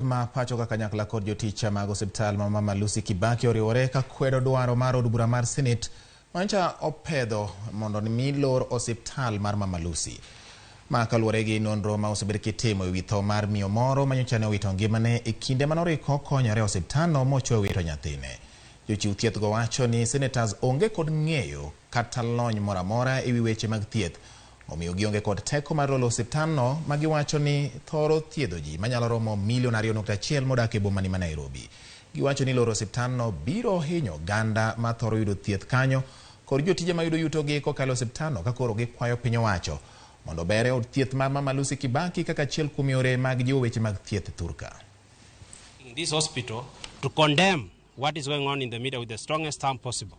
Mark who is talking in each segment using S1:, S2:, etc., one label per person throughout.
S1: Ma pacho ka kanyakla kod jotich mag osiptal ma Mama Lucy Kibaki oriwore ka kwedo dwaro mar od bura mar Senate manyocha opedho mondo mi lor osiptal mar Mama Lucy. Ma kaluwore gi nonro ma osebed kitimo e wi tho mar miyo moro manyocha ne owito ngimane e kinde manoriko konyore e osiptalno mochwe wito nyathine. Jochiw thieth go wacho ni senators onge kod ng'eyo kata lony moro amora e wi weche mag thieth, omiyo gionge kod teko mar lolo osiptalno ma giwacho ni thoro thiedho ji manyalo romo milion 2.1 modak e bomani ma Nairobi. Giwacho ni loro osiptalno biro hinyo oganda ma thoro yudo thieth kanyo kod jotije mayudo yutogi kokalo e osiptalno ka koro gikwayo piny owacho mondo obere od thieth mar Mama Lucy Kibaki kaka achiel kuom yore mag jiwo weche mag thieth thurka.
S2: In this hospital to condemn what is going on in the media with the strongest term possible.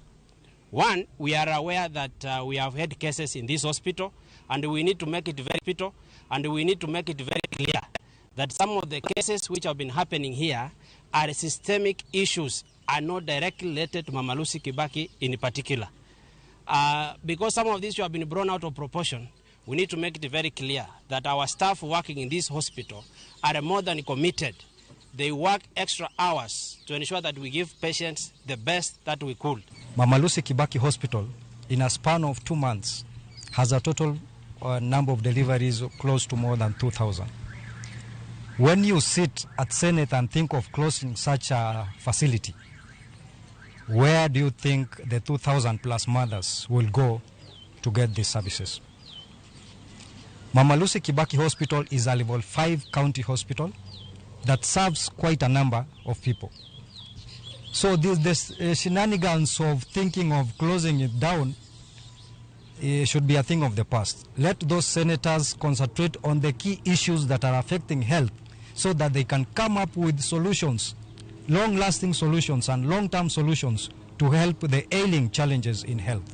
S2: One, we are aware that we have had cases in this hospital, and we need to make it very hospital, and we need to make it very clear that some of the cases which have been happening here are systemic issues, are not directly related to Mama Lucy Kibaki in particular. Because some of these have been blown out of proportion, we need to make it very clear that our staff working in this hospital are more than committed. They work extra hours to ensure that we give patients the best that we could.
S3: Mama Lucy Kibaki Hospital, in a span of 2 months, has a total number of deliveries close to more than 2,000. When you sit at Senate and think of closing such a facility, where do you think the 2,000 plus mothers will go to get these services? Mama Lucy Kibaki Hospital is a level 5 county hospital that serves quite a number of people. So this shenanigans of thinking of closing it down should be a thing of the past. Let those senators concentrate on the key issues that are affecting health so that they can come up with solutions, long-lasting solutions and long-term solutions to help the ailing challenges in health.